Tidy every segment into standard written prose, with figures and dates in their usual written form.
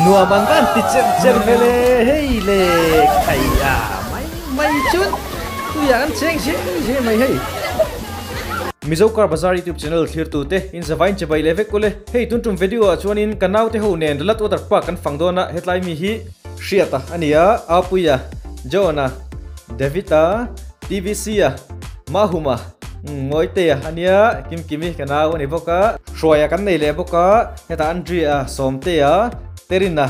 Nuam an van ti cher cher ve le, hei le khai a mai mai chuan tuiah kan cheng zeh zeh mai hei. Mizo Car Bazaar YouTube channel thlir tute in zavain che bai leh vek ule. Hei tun tum video ah chuanin ka naute ho nen Lalat Water Park kan fang dawn a, hetlai mi hi Hriata a ni a, Apuia, John-a, David-a, TVC-a, Mahuma, Ngawitea a nia, Kimkimi ka nau a ni bawk a, Hruaia kan nei leh bawk a, hetah Andrea, Sawmtea, Terina,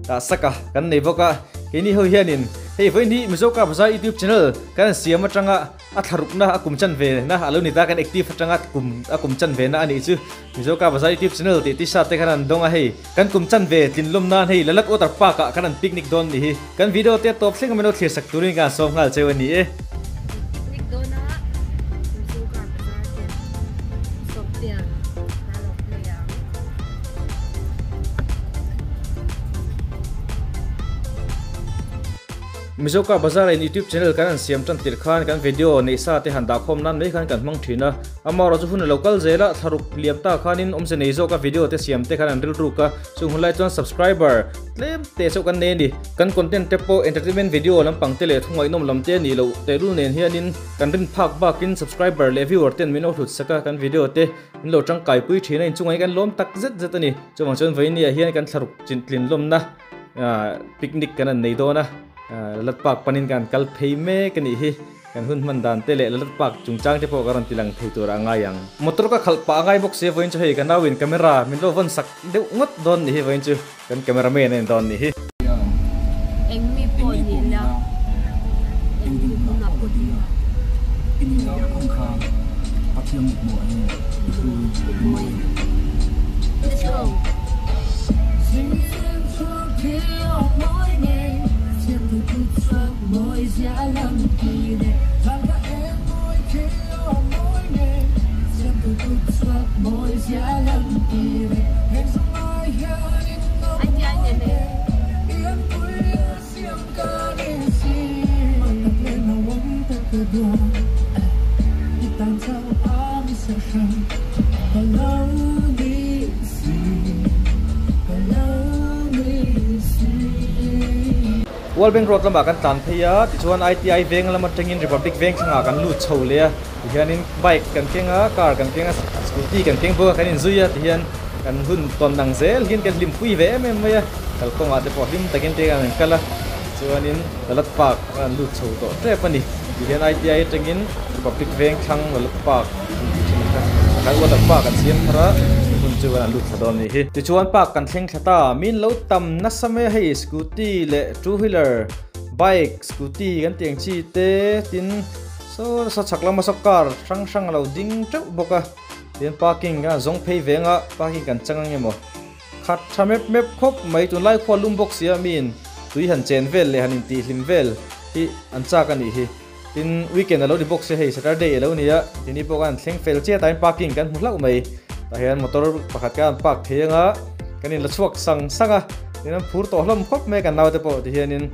tah Saka kan nei bawk a, keini ho hianin hei vawiin hi Mizo Car Bazaar YouTube channel kan siam atanga a thlarukna a kum chan ve na a lo ni ta, kan active atanga kum a kum chan ve na a nih chu Mizo Car Bazaar YouTube channel tih t-shirt te khan an dawng a hei kan kum chan ve tlin lawm nan hei Lalat Water Park ah khan an picnic dawn nih hi kan video te tawp thleng a mino thlir sak turin ka han sawm nghal cheu a ni e. Picnic dawn a Mizo Car Bazaar te sawmtiang a lo play ang. Mizo Car Bazaar in YouTube channel kan han siam tan tir khan kan video neih sa te han dah khawm nan mai khan kan hmang thin a, amaherawhchu chu hun a lo kal zel a, thlaruk liam ta khanin awmze nei zawk a video te siam te khan an rilruk a, chung hun lai chuan subscriber tlem te chauh kan nei a ni. Kan content te pawh entertainment video lampang te leh thungaihnawm lam te a nih loh tehlul nen hianin kan rin phak bakin subscriber leh viewer ten min lo hlut sak a, kan video te min lo tangkai pui thin a, inchungah hian kan lawm tak zet zet a ni. Chuvang chuan vawinia hian kan thlaruk chintlin lawmna. Picnic kan han nei dawn a, Lalat Park panin kan kal phei mek a nih hi. Kan hun hman dan te leh Lalat Park chungchang te pawh ka rawn ti lang thei tur a ngai ang. Motor ka khalh pah a ngai bawk sia vawiin chu hei ka nauin camera min lo vawn sak deuh ngawt dawn nih hi vawiin chu kan camera man a ni dawn nih hi. Eng mi pawh ni la, eng mi hmunah pawh ni la. Let's go! World Bank Road lamah kan tlan phei a, tichuan ITI veng lam atangin Republic veng thlangah kan lut chho leh a, tihianin bike kan keng a, car kan keng a, scooty kan keng bawk a, kan inzui a, tihian kan hun tawn ang zel hian kan hlimpui ve em em mai a, kalkawngah te pawh hlim takin te kan kal a, tichuanin Lalat Park a rawn lut chho tawh tep a ni. Tihian ITI atangin Republic veng thlang Lalat Park an tih thin kha khan water park an siam thar a, hmun chu kan lut thla dawn a nih hi. Tichuan park kan thleng thla ta, min lo tam nasa mai a hei scooty leh two wheeler, bike, scooty kan tih ang chi te tin saw saw chhak lama saw car hrang hrang a lo ding teuh bawk a, tihian parking a zawng phei veng a, parking kan chang ang emaw. Khat tha mep mep khawp mai tunlai khua lum bawk sia miin tui han chen vel leh han intih hlim vel hi an chak a nih hi. Tin weekend a lo ni bawk sia hei Saturday a lo ni a tini pawh khan thleng fel chiah tain parking kan hmu hlauh mai. Tah hian motor pakhat khan an park thei anga kan inla chhuak sang sang a tin an phur tawh hlawm khawp mai kan naute pawh ti hianin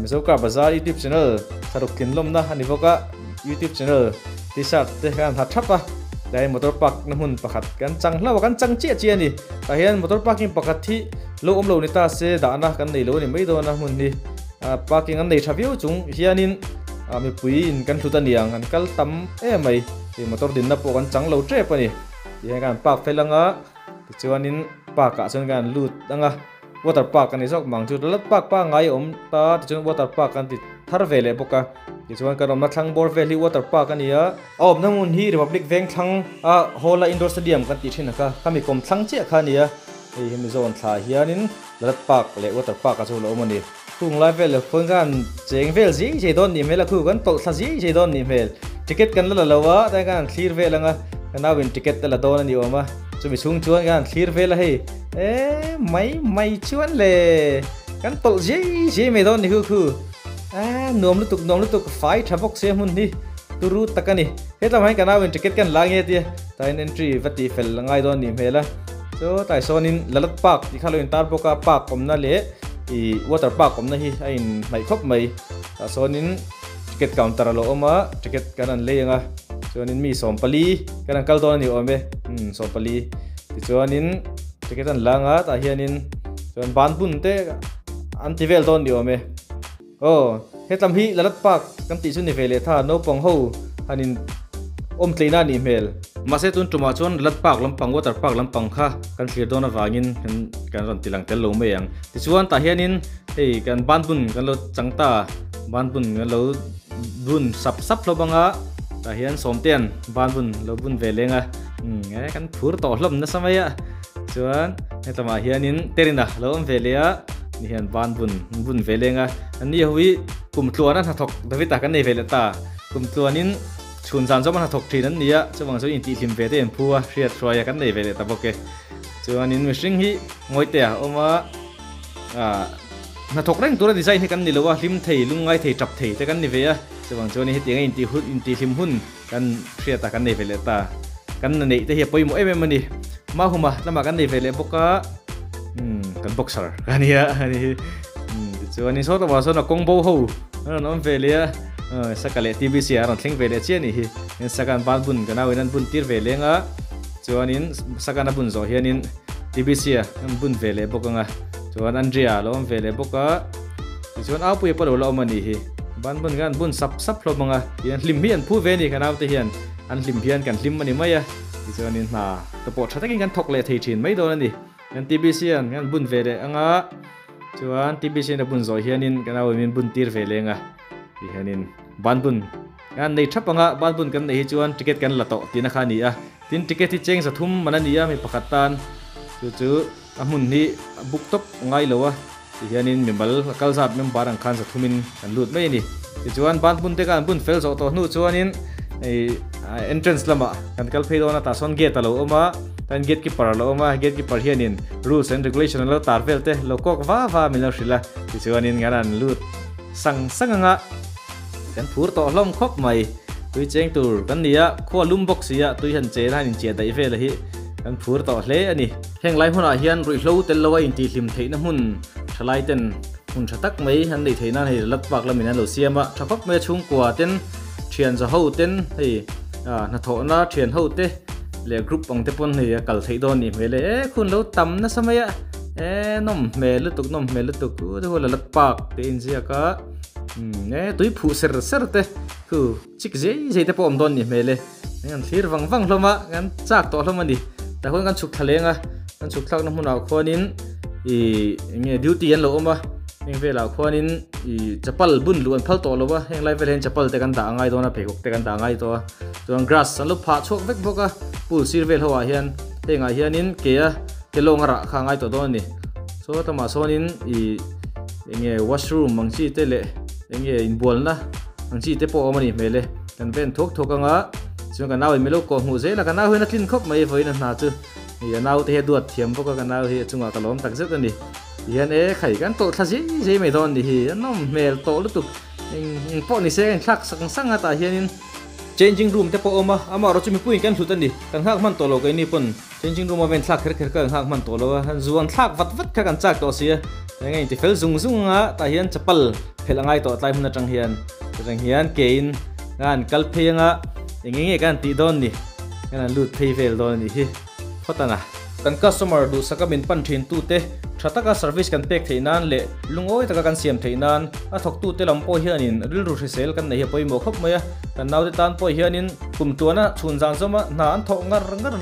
Mizo Car Bazaar YouTube channel thlaruk tlin lawmna a ni bawk a. Youtube channel t-shirt te khan ha thap a tlai motor park na hmun pakhat kan chang hlauh a kan chang chiah chiah a ni tah hian motor parking pakhat hi lo awm lo ni ta se dahna kan nei lo a ni mai dawn a hmun hi ah parking an nei tha viau chung hianin ah mipui in kan hlut a niang an kal tam em mai ih motor dinna pawh kan chang lo tep a ni tihian kan park fel anga tichuanin park ah chuan kan lut anga. Water park a ni zawk mang chu Lalat park pangngai a awm ta tichuan water park an ti thar ve leh bawk a tichuan kan awmna thlang bawr vel hi water park a ni a. A awmna hmun hi Republic veng thlang a Hawla indoor stadium kan tih thin ang kha khami kawm thlang chiah kha a ni a hei hemi zawn thla hianin Lalat park leh water park ah chu a lo awm a ni. Khung lai vel leh khawn khan cheng vel zing zing dawn nih hmel a khu kan tawlh thla zing zing dawn nih hmel ticket kan la la lo a tlai khan an thlir vel ang a ka nau in ticket a la dawn a ni awm a chumi chhung chuan khan an thlir vel a hei e mai mai chuan le kan tawlh zing zing mai dawn ni khu khu a nuam lutuk nuam lutuk fai tha bawk sia hmun hi turu tak a ni hetlai hian ka nau in ticket kan la nge tia tain entry va tih fel a ngai dawn nih hmel a chu tlai sawnin Lalat park tih kha lo intar bawk a park awmna leh Ih water park awmna hi a in hnaih khawp mai tah sawnin ticket counter a lo awm a ticket kan an lei ang a chuanin mi 40 kan an kal dawn a ni awm e umm 40 tichuanin ticket an lang a tah hianin Chuan ban bun te an ti vel dawn ni awm e. Aw, hetlam hi Lalat Park kan tih chu ni ve leh tha, naupang ho han in awm tleina a nih hmel. Mahse tun tumah chuan Lalat Park lampang, Water Park lampang kha kan thlir dawn avangin kan kan rawn ti lang tel lo mai ang. Tichuan tah hianin hei kan ban bun kan lo chang ta, ban bun kan lo bun sap sap hlawm ang a, tah hian Sawmtea'n ban bun lo bun ve leng a, umm e kan phur tawh hlawm nasa mai a. Chuan hetlamah hianin Terina lo awm ve leh a, ni hian ban bun bun ve leng a, an ni ho hi kum tluana hnathawk David-a kan nei ve leh ta, kum tluanin chhun zan zawm a hnathawk thin an ni a, chuvang chuan intihhlim ve te in phu a, hriat hruai a kan nei ve leh ta bawk e. Chuanin mihring hi ngawite a awm a, ah hnathawk reng tura design hi kan ni lo a, hlim thei, lungngai thei, tap thei te kan ni ve a, chuvang chuanin hetianga intih hun intihhlim hun Kan hriata kan nei ve leh ta. Kan neih te hi a pawimawh em em a ni. Mahuma lamah kan nei ve leh bawk a, umm kan boxer ka nia a ni hi. Umm tichuanin saw lamah sawn a kawng bo ho an rawn awm ve leh a, Saka leh TBC ah a rawn thleng ve leh chiah a nih hi. Tin Saka an ban bun ka nauin an bun tir ve leng a, chuanin Saka an a bun zawh hianin TBC a an bun ve leh bawk ang a, chuan Andrea a lo awm ve leh bawk a. Tichuan Aupuia pawh lo la awm a nih hi. Ban bun khan an bun sap sap hlawm ang a, tihian hlim hi an phu ve a ni ka naute hian an hlim hian kan hlim a ni mai a, tichuanin hna te pawh tha takin kan thawk leh thei thin mai dawn a ni. Kan TBC hian kan bun ve leh ang a, chuan TBC in a bun zawh hianin ka nau in min bun tir ve leng a, tihianin ban bun kan nei thap ang a, ban bun kan neih hi chuan ticket kan la tawh tihna kha a ni a, tin ticket hi cheng 300 man a ni a mi pakhat tan chu chu. A hmun hi a buk tawp ngai lo a, tihianin mimal a kal zat member ang khan zathumin kan lut mai a ni. Tichuan ban bun te khan an bun fel zawh tawh hnu chuanin hei entrance lamah kan kal phei dawn a, tah sawn gate a lo awm a, tan gate keeper a lo awm a, gate keeper hianin rules and regulation an lo tar vel te lo kawk va va min lo hrilh a, tichuanin kan han lut sang sang ang a, kan phur tawh hlawm khawp mai. Tui cheng tur kan ni a, khua lum bawk si a, tui han chen a han inchiah daih vel a hi kan phur tawh hle a ni. Heng lai hmunah hian ruihhlo tel loa intihhlim theihna hmun thalai ten hmun tha tak mai an neih theih nan hei lat bak lamin an lo siam a, tha khawp mai a chhungkua ten thian za ho ten hei hnathawhna thian ho te leh group ang te pawn hei a kal theih dawn nih hmel e, e khun lo tam nasa mai a, e nawm hmel lutuk nawm hmel lutuk u te huala lat park te inziak a, umm e tui phuh ser ser te khu chik zei zei te pawh awm dawn nih hmel e. Kan thlir vang vang hlawm a, kan chak tawh hlawm a ni. Tah khuan kan chhuk thla leng a, kan chhuk thlakna hmunah khuanin ih eng nge duty an lo awm a, heng velah khuanin ih chapal bun luh an phal tawh lo a, heng lai velah hian chapal te kan dah a ngai dawn a, pheikhawk te kan dah a ngai tawh a. Chuan grass an lo phah chhuak vek bawk a, pool sir vel ho ah hian hengah hianin ke a ke lawng a rah kha a ngai tawh dawn a ni. Saw lamah sawnin ih eng nge washroom ang chi te leh eng nge inbualna ang chi te pawh a awm a nih hmel e. Kan ven thuak thuak ang a, chuan ka nau in milo kawh hmuh zel a, ka nau hian a tlin khawp mai vawiin a hna chu hei a nau te hi a duat thiam bawk a, ka nau hi a chungah ka lawm tak zet a ni. Tihian e khai kan tawlh thla zei zei mai dawn ni hi, a nawm hmel tawh lutuk, eng eng pawh ni se ka inthlak sang sang a tah hianin changing room te pawh a awm a, amaherawhchu mipuiin kan hlut a ni, kan nghak hman tawh lo keini pawn changing room a va inthlak kher kher kha kan nghak hman tawh lo a, han zuan thlak vat vat kha kan chak tawh si a, eng a intifel zung zung ang a, tah hian chapal phelh a ngai tawh tlai hmun atang hian. Chutang hian kein ka han kal phei anga eng enge ka han tih dawn ni, ka han lut phei vel dawn a nih hi phawt ang a. Kan customer duhsaka min pan thin tute tha taka service kan pek theih nan leh lungawi taka kan siam theih nan a thawktute lam pawh hianin rilru hrisel kan neih hi a pawimawh khawp mai a, kan naute tan pawh hianin kum tuana chhun zan zawma hna an thawh ngar ngar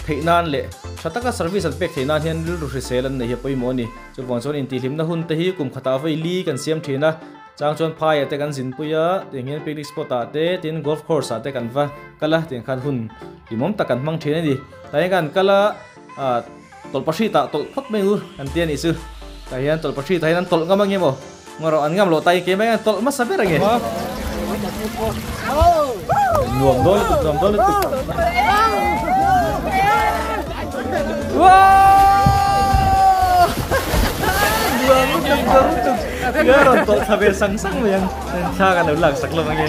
theih nan leh tha taka service an pek theih nan hian rilru hrisel an neih hi a pawimawh a ni. Chuvang chuan intihhlimna hun te hi kum khatah vawi li kan siam thin a. Chang chuan phaiah te kan zinpui a, tiang hian picnic spot ah te tin golf course ah te kan va kal a, tiang khan hun hlimawm tak kan hmang thin a ni. Tah hian kan kal a, ah tawlhpahrit ah tawlh phawt mai u kan ti a nih chu. Tah hian tawlhpahrit ah hian an tawlh ngam ang emaw ngarawh an ngam loh ta hi keimah hian tawlh hmasa ber ang e. Nuam dawn lutuk, nuam dawn lutuk. Nuam lutuk, nuam lutuk. Tia rawn tawlh thla ve sang sang mai ang. Thla kan lo lak sak hlawm ange.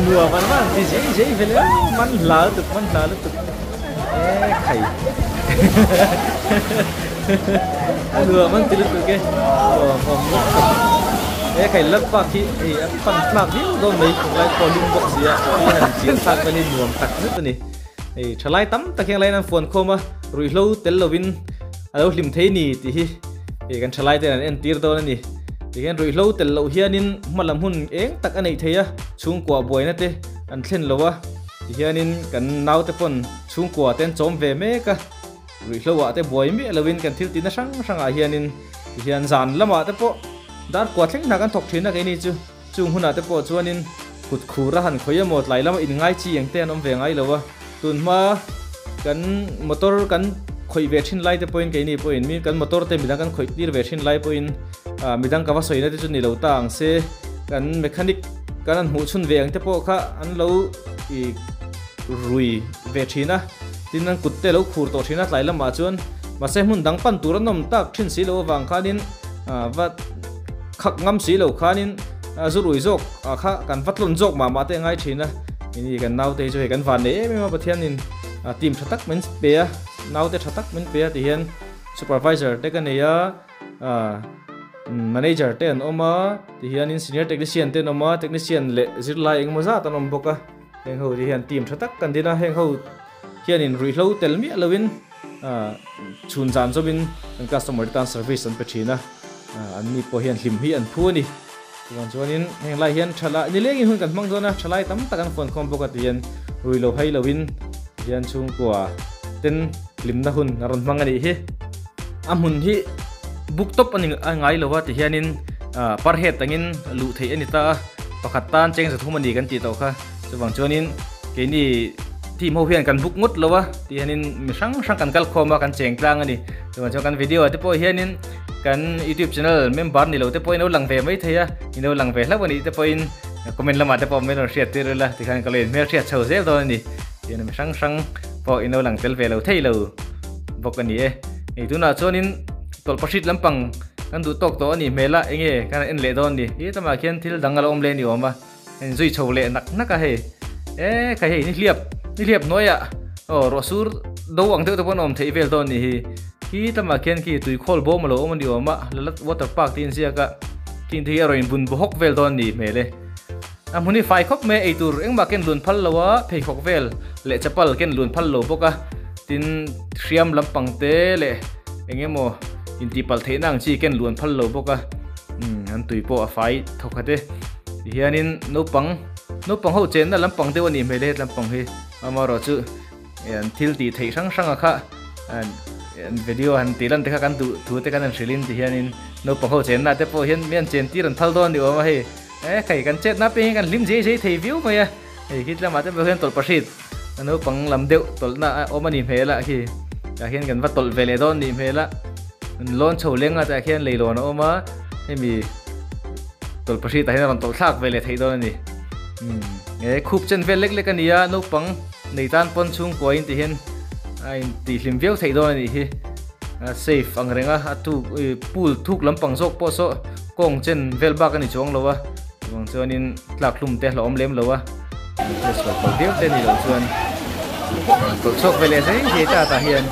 Nuam an man ti zei zei vel e man hla lutuk man hla lutuk. E khai a nuam an ti lutuk e nuam awm lutuk e khai lal park hi hei a pan tlak viau dawn mai tunlai pawh a lum bawk si a tui han chian thlak vel hi nuam tak zet a ni hei thalai tam tak hian lai in an fuan khawm a ruihhlo tel lovin a lo hlim thei ni tih hi hei kan thalai ten an entir dawn a ni tihian ruihhlo tel loh hianin hma lam hun eng tak a neih thei a chhungkua buaina te an thlen lo a tihianin kan naute pawn chhungkua te an chawm ve mek a ruihhlo ah te buai miah lovin kan thil tihna hrang hrang ah hianin tihian zan lamah te pawh dar kua thleng hna kan thawk thin a keini chu chung hunah te pawh chuanin kut khur a han khawih emaw tlai lama inngai chi ang te an awm ve ngai lo a tunhma kan motor kan khawih ve thin lai te pawhin keini pawhin mi kan motor te midang kan khawih tir ve thin lai pawhin ah midang ka va sawina te chu ni lo ta ang se kan mechanic kan han hmuh chhun ve ang te pawh kha an lo ih rui ve thin a tin an kut te lo khur tawh thin a tlai lamah chuan mahse hmun dang pan tur an awm tak thin si loh avang khanin ah va khak ngam si lo khanin a zu rui zawk ah kha kan va tlawn zawk mah mah te a ngai thin a ini kan naute hi chu hei kan van nei em em a Pathianin ah team tha tak min pe a naute tha tak min pe a ti hian supervisor te ka nei a ah manager te an awm a ti hianin senior technician te an awm a technician leh zirlai engemaw zat an awm bawk a heng ho te hian team tha tak kan din a heng ho hianin ruihhlo tel miah lovin ah chhun zan zawmin kan customer te tan service an pe thin a ah an ni pawh hian hlim hi an phu a ni chuvang chuanin heng lai hian thalai nilengin hun kan hmang dawn a thalai tam tak an fuan khawm bawk a ti hian ruihlo hai lovin tihian chhungkua ten hlimna hun a rawn hmang a nih hi a hmun hi book tawp a ni ngai lo a ti hianin ah per head angin luh theih a ni ta a pakhat tan cheng zathum a ni kan tih tawh kha. Chuvang chuanin keini team ho hian kan book ngawt lo a tih hianin mi hrang hrang kan kal khawm a kan cheng tlang a ni. Chuvang chuan kan video ah te pawh hianin kan youtube channel member ni lo te pawhin lo lang ve mai thei a, in lo lang ve hlauh a nih te pawhin comment lamah te pawh min rawn hriat tir ila tikhan ka lo inhmel hriat chho zel dawn a ni. Tihian mi hrang hrang pawh in lo lang tel ve lo thei lo bawk a ni e. Hei tunah chuanin tawlhpahrit lampang kan duh tawk tawh a nih hmel a enge kan han en leh dawn a ni. He lamah khian thil dang a lo awm leh a ni awm a. Heng zui chho leh nak nak a hei e khai hei nihliap nihliap hnuaiah aw ruah sur do ang deuh te pawh an awm theih vel dawn a nih hi khi lamah khian khi tui khawl bawm a lo awm a ni awm a lalat water park tih a inziak a khing te hi a rawn inbun bawhawk vel dawn a nih hmel e a hmun hi fai khawp mai a eitur engmah ken lun phal lo a pheikhawk vel leh chapal ken lun phal lo bawk a tin hriam lampang te leh eng emaw intihpalh theihna ang chi ken lun phal lo bawk a umm an tui pawh a fai thawkhat e. Tihianin naupang naupang ho chenna lampang deuh a nih hmel e lampang hi amaherawhchu an thil tih theih hrang hrang a kha an video han tih lan te kha kan duh thu te khan an hrilhin tihianin naupang ho chenna te pawh hian mi an chen tir an phal dawn a ni awm a hei e khai kan chetna peng hi kan hlim zei zei thei viau mai a hei khi lamah te pawh hian tawlhpahrit a naupang lam deuh tawlhna a awm a nih hmel a khi tah hian kan va tawlh ve leh dawn a nih hmel a an lawn chho leng a tah khian leilawn a awm a hemi tawlhpahrit ah hian a rawn tawlh thlak ve leh theih dawn a ni umm he khup chen vel lek lek a ni a naupang nei tan pawn chhungkua in ti hian a intih hlim viau theih dawn a nih hi a safe ang reng a a thuk ih pool thuk lampang zawk pawh saw kawng chen vel bak a ni chuang lo a chuvang chuanin tlak hlum te a hlauhawm lem lo a. Festival kal viau te ni loh chuan tawlh chhuak ve leh zel hi ta tah hian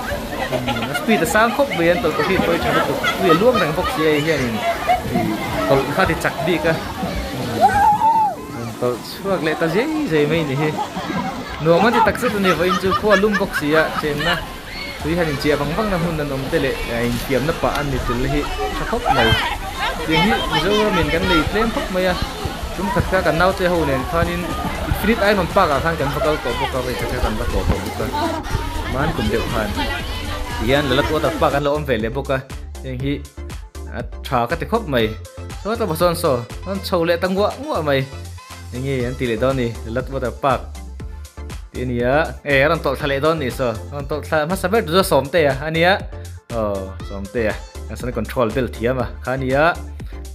a speed a sang khawp mai an tawlh pahnih pawh hi tha lutuk tui a luang reng bawk si a hei hianin ih tawlh kha ti chak bik a rawn tawlh chhuak leh ta zei zei mai ni hi nuam an ti tak zet a ni vawiin chu khua a lum bawk si a chenna tui han inchiah vang vang na hmun an awm te leh infiamna pah an ni tel hi tha khawp mai tiang hi Mizoramin kan nei tlem khawp mai a tum khat kha kan naute ho nen khanin Infinite Iron Park ah khan kan va kal tawh bawk a vei khat kha kan va tlawh tawh bawk a hman kum deuh khan tihian Lalat Water Park an lo awm ve leh bawk a heng hi a tha ka ti khawp mai saw ta sawn saw an chho leh ta nguah nguah mai enge an ti leh dawn a ni Lalat Water Park. Tih a ni a, e a rawn tawlh thla leh dawn nih saw, a rawn tawlh thla hmasa ber chu Sawmte a a nia, aw Sawmte a kan sana control bel thiam a kha a ni a,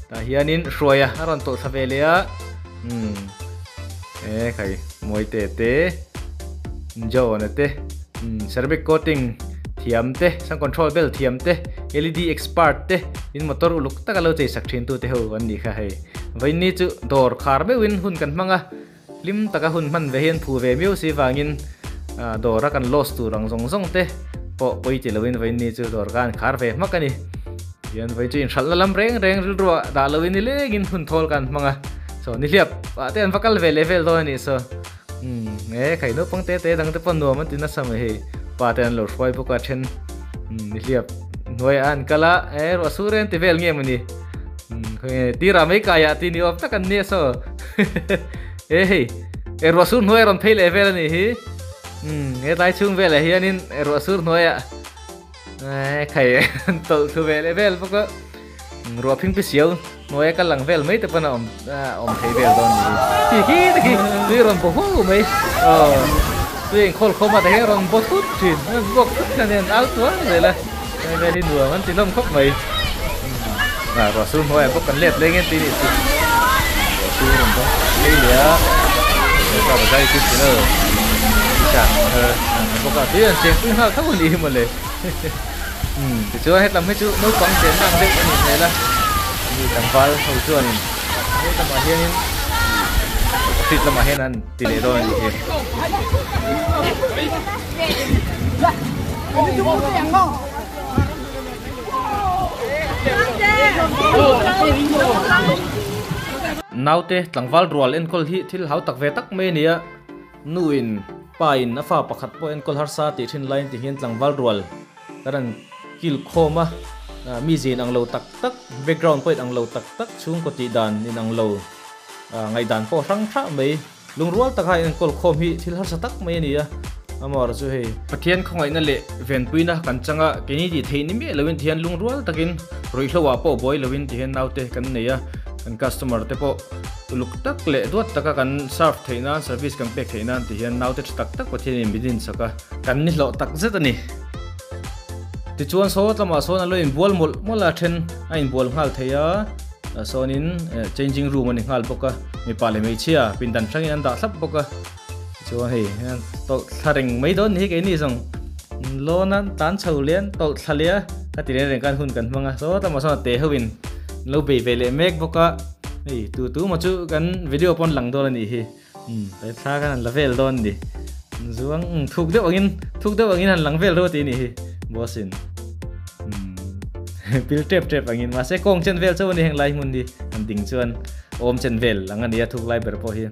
tah hianin Hruaia a rawn tawlh thla ve leh a, umm e khai Mawite te John-a te umm ceramic coating thiam te sun control bel thiam te led expert te in motor uluk taka lo chei sak thin tu te ho an nih kha hei vawiin ni chu dawr khar meuhin hun kan hmang a. Hlim taka hun hman ve hian phu ve miau si vangin Dawra kan loss tur ang zawng zawng te pawh pawi ti loin vawiin ni chu dawr khan khar ve hmak a ni. Tihian vawiin chu inhralhna lam reng reng rilruah dah loin nilengin hun thawl kan hmang a. Saw nihliap ah te an va kal ve leh vel dawn a nih saw. Umm e khai naupang te te dang te pawh nuam an ti nasa mai hei. Pa te an lo hruai bawk a then nihliap hnuaiah an kal a e ruah sur e an ti vel nge mawni. Umm khawnge tirah mai kaiah tih ni awm tak an nia saw. E hei e ruah sur hnuai a rawn phei leh vel a nih hi. Umm he tlai chhung velah hianin ruah sur hnuaiah e khai an tawlh thlu ve leh vel bawk a. Ruah phing pi siau hnuaia kal lang vel mai te pawn a awm awm thei vel dawn ni. Khi khi te khi tui rawn baw hu mai aw tui a inkhawl khawm a ti hian rawn baw thut thin a rawn buak thut hian an au tuar zel a hei vel hi nuam an ti hlawm khawp mai ah ruah sur hnuaiah bawk kan let leng en tih nih chu ruah sur rawn bawk phei leh a hepa bazar i tih lo t-shirt thar bawk a tui an cheng pui nghal tho a nih hi mawle. Umm tichuan hetlam hi chu naupang chenna ang deuh a nih hmel a, mi tlangval ho chuanin helamah hianin street lamah hian an ti leh dawn a nih hi. Naute tlangval rual enkawl hi thil hau tak ve tak mai a ni a. Nu in, pa in a fa pakhat pawh enkawl harsa tih thin laiin ti hian tlangval rual kan rawn kil khawm a, mi zin ang lo tak tak, background pawh in ang lo tak tak, chhungkaw tih dan in ang lo, ngaihdan pawh hrang hrah mai, lungrual taka enkawl khawm hi thil harsa tak mai a ni a, amaherawhchu chu hei. Pathian khawngaihna leh venpuina kan chang a, keini tih theih ni miah loin ti hian lungrual takin ruihhlo ah pawh buai loin ti hian naute kan nei a, kan customer te pawh. Uluk tak leh duat taka kan serve theih nan, service kan pek theih nan ti hian naute tha tak tak Pathianin min insak a, kan ni hlawh tak zet a ni. Tichuan saw lamah sawn a lo inbual mawlh mawlh a, then a inbual nghal thei a, sawnin changing room a ni nghal bawk a, mipa leh hmeichhia pindan hrangin an dah thlap bawk a. Tichuan hei tawlh thla reng mai dawn ni hi keini zawng lawn a tan chho leh a tawlh thla leh a ka ti reng reng khan hun kan hmang a, saw lamah sawn a te ho in lo bei ve leh mek bawk a. Hei tu tu maw chu kan video pawn lang dawn a nih hi umm tlai thla khan an la vel dawn a ni zuang umm thuk deuh angin thuk deuh angin han lang vel ro tih a nih hi boss in umm pil tep tep angin mahse kawng chen vel chauh a ni heng lai hmun hi han ding chuan awm chen vel ang a ni a thuk lai ber pawh hi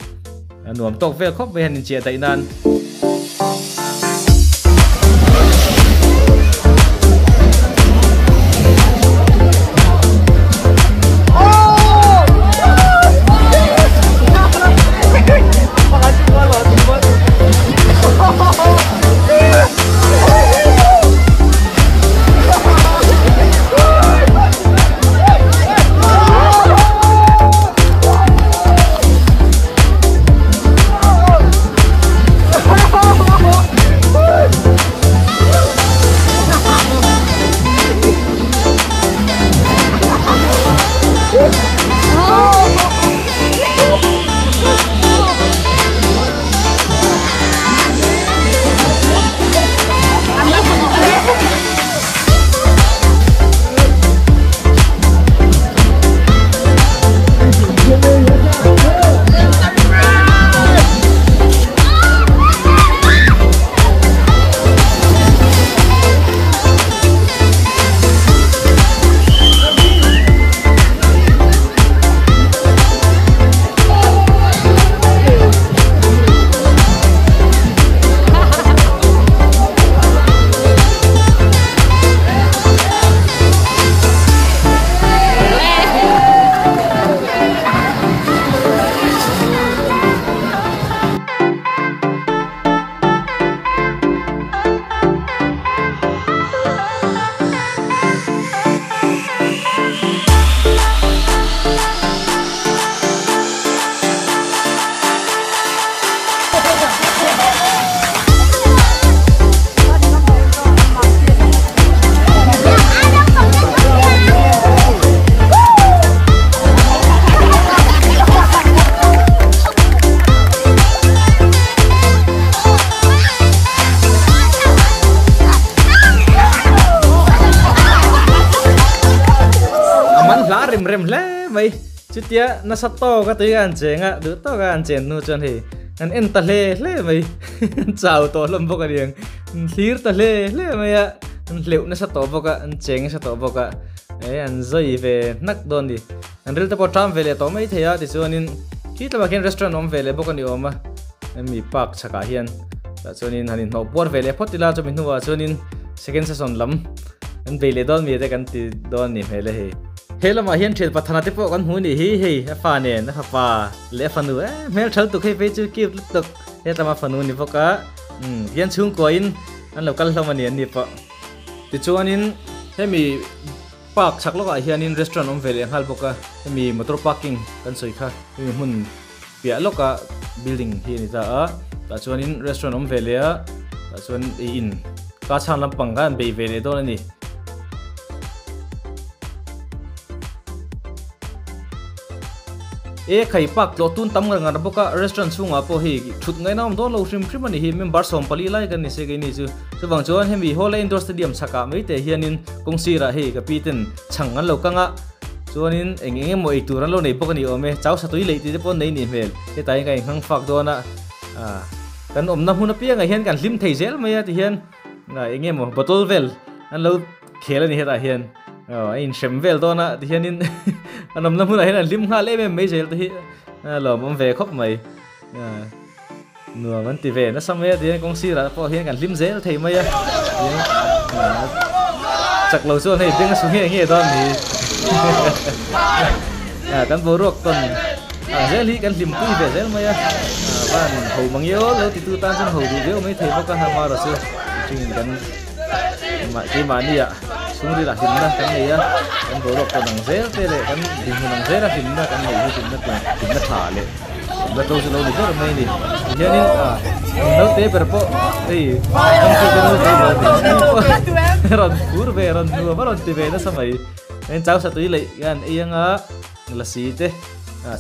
a nuam tawk vel khawp mai han inchiah daih nan. A man hla rem rem hle mai. Chutia nasa tawk a tui ka han cheng a, duh tawk a han chen hnu chuan hei An en ta hle hle mai. An chau tawh hlawm bawk a niang. An thlir ta hle hle mai a. An hleuh nasa tawh bawk a, an cheng nasa tawh bawk a. E an zai ve hnak dawn ni. An ril te pawh ṭam ve leh tawh mai thei a, tichuanin khi tlawmah khian restaurant awm ve leh bawk a ni awm a. Hemi park chhakah hian tah chuanin han inhnawh puar ve leh phawt ila, chumi hnuah chuanin second session lam an bei leh dawn mi te kan ti dawn a ni hmel e hei. He lamah hian thian pathana te pawh kan hmu a nih hi, hei a fa nen a fapa leh a fanu eh hmel tha lutuk hei phei chu cute lutuk hetlama fanu a ni bawk a, umm tihian chhungkuain an lo kal hlawm a ni an ni pawh. Tichuanin hemi park chhak lawkah hianin restaurant awm ve leh nghal bawk a, hemi motor parking kan sawi kha hemi hmun piah lawka building hi a ni ta a, tah chuanin restaurant awm ve leh a, tah chuan ei in ka chhan lampang kha an bei ve leh dawn a ni. E khai park tlawh tun tam ngar ngar bawk a, restaurant chhungah pawh hei thut ngaihna awm dawn lo hrim hrim a ni hi, member 14 lai kan ni se keini chu. Chuvang chuan hemi Hawla Indoor Stadium chhakah mai te hianin kawng sirah hei ka pi ten chhang an lo kang a, chuanin eng eng emaw ei tur an lo nei bawk a ni awm e, chau satui leih tih te pawh an nei nih hmel, hetah hian ka inghang fak dawn a, kan awmna hmun apiangah hian kan hlim thei zel mai a tihian eng emaw bottle vel an lo khel a ni hetah hian a inhrem vel dawn a tihianin an awmna hmunah hian an hlim nghal em em mai zel te hi a lawmawm ve khawp mai. Nuam an ti ve nasa mai a tihian kawng sirah pawh hian kan hlim zel thei mai a chak lo chuan hei beng a su nge nge dawn ni kan boruak tawn ang zel hi kan hlim pui ve zel mai a van ho mang io lo ti tu tan chuan ho duh viau mai thei bawk a hamarawh chu mihringin kan keimahni ah chhungril ah hlimna kan nei a kan boruak tawn ang zel te leh kan dinhmun ang zel a hlimna kan neih hi hlimna tur hlimna tha leh La to chu lo ni ber mai a ni. Tihianin ah naute ber pawh hei monkey te naute ber a ni. Rawn phur ve rawn nuam a rawn ti ve nasa mai. Heng chau satui leih hian ei anga lasi te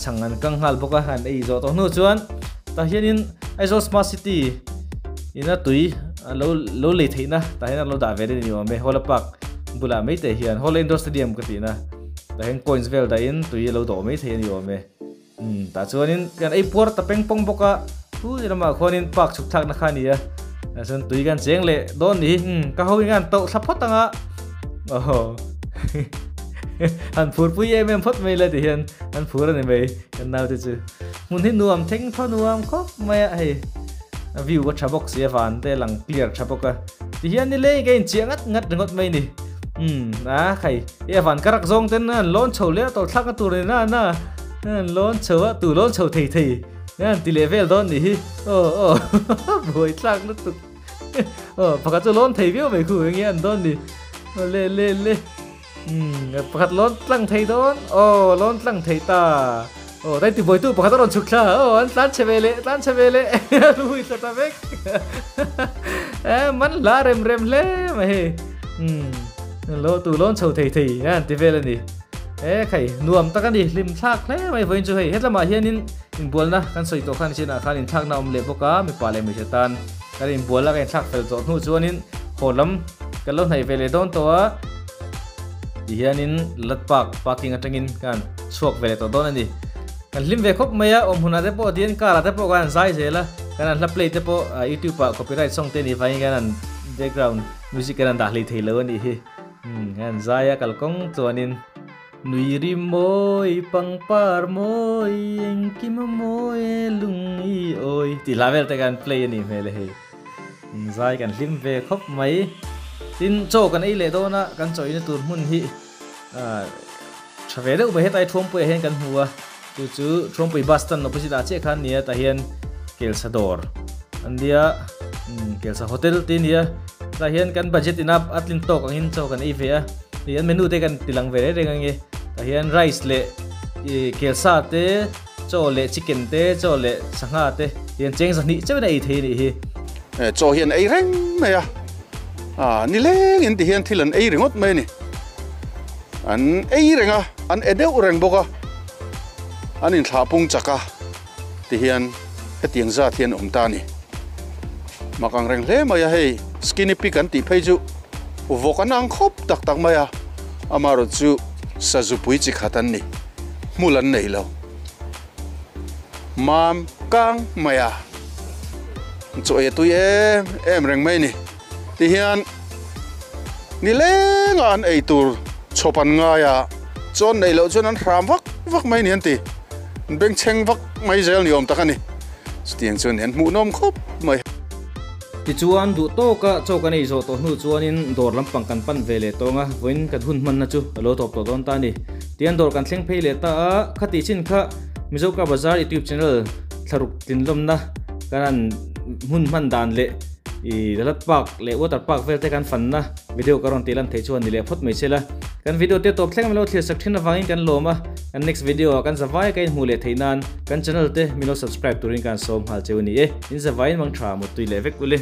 chhang an kang nghal bawk a an ei zawh tawh hnu chuan tah hianin Aizawl Smart City ina tui lo lo lei theihna tah hian an lo dah ve daih a ni awm e. Hawla Park bulah mai te hian Hawla Indoor Stadium ka tihna tah hian coins vel dahin tui a lo dawh mai thei a ni awm e. Umm tah chuanin kan ei puar ta peng pawng bawk a, thu ni lamah khuanin park chhuk thlakna kha a ni a, tah chuan tui kan cheng leh dawn ni hi, umm ka ho in an tauh thla phawt ang a, aw han phur pui em em phawt mai la ti hian an phur a ni mai kan naute chu, hmun hi nuam thleng thaw nuam khawp mai a hei a view a tha bawk si a van te lang clear tha bawk a. Ti hian ni leng ka inchiah ngat ngat ringawt mai ni. Umm a khai e van ka rak zawng ten an lawn chho leh a tawlh thlak na tur ni na na an lawn chho a tu lawn chho thei thei an ti leh vel dawn ni hi aw aw buai thlak lutuk aw pakhat chu lawn thei viau mai khu enge an dawn ni aw le le le. Umm pakhat lawn tlang thei dawn aw lawn tlang thei ta aw dai tibuaitu pakhat a rawn chhuk thla aw an tlan chhe ve leh tlan chhe ve leh a hui thla ta vek e man hla rem rem hle mai hei umm lo tu lawn chho thei thei a an ti vel a ni e khai nuam tak a ni hlim thlak hle mai vawiin chu hei hetlamah hianin inbualna kan sawi tawh khan chinah khan inthlakna awm leh bawk a mipa leh hmeichhe tan kan inbualna kan inthlak fel tawh hnu chuanin haw lam kan lo hnaih ve leh dawn tawh a. Tihianin Lat Park parking atangin kan chhuak ve leh tawh dawn a ni. Kan hlim ve khawp mai a, awm hunah te pawh tihian car ah te pawh kan han zai zel a, kan han hla play te pawh youtube ah copyright song te nih vangin kan han background music kan han dah hlei thei lo a nih hi. Umm kan han zai a kalkawng chuanin. Nui ri mawi, pangpar mawi, engkim a mawi e lung i awi tih hla vel te kan play a nih hmel e hei. Zai kan hlim ve khawp mai. Tin, chaw kan ei leh dawn a, kan chaw eina tur hmun hi tha ve deuh mai hetlai Thuampuiah hian kan hmu a, chu chu Thuampui bus stand opposite ah chiah khan a ni a, tah hian Kelsa dawr an nia, Kelsa hotel tih a ni a, tah hian kan budget ina a tlin tawk angin chaw kan ei ve a, hei an menu te kan ti lang ve reng reng ang e, tah hian rice leh Kelsa te, Chaw leh chicken te, chaw leh sangha te hian cheng zahnih chauhin a ei thei a nih hi. Chaw hi an ei reng mai a, nileng in ti hian thil an ei ringawt mai a ni. An ei reng a, an e deuh reng bawk a, an inthlah pung chak a ti hian hetiang zat hian awm ta a ni. Mak ang reng hle mai a hei, skinny pig an tih phei chu vawk an ang khawp tak tak mai a, amaherawhchu sazupui chi khat an ni. Hmul an nei lo. Mam kang mai a, chaw ei a tui em em reng mai a ni. Tihian nileng a an ei tur chhawp an ngai a, chaw an neih loh chuan an hram vak vak mai a ni an ti. An bengchheng vak mai zel ni awm tak a ni. Chutiang chuan an hmuhnawm khawp mai. Tichuan, duh tawka chaw kan ei zawh tawh hnu chuanin dawr lampang kan pan ve leh tawng a, vawiin kan hun hmanna chu a lo tawp tawh dawn ta a ni. Tian dawr kan thleng phei leh ta a, khati chin kha Mizo Car Bazar YouTube channel thlaruk tlinlawmna kan han hun hman dan leh i Lalat Park leh Water Park vel te kan fanna video ka rawn tih lan theih chuan ni leh phawt mai se la. Kan video te tawp thleng min lo thlir sak thin avangin kan lawm a, kan next video ah kan zavai ka inhmuh leh theih nan kan channel te min lo subscribe turin kan sawm nghal cheu a ni e. In zavaiin mang tha muttui leh vek ule.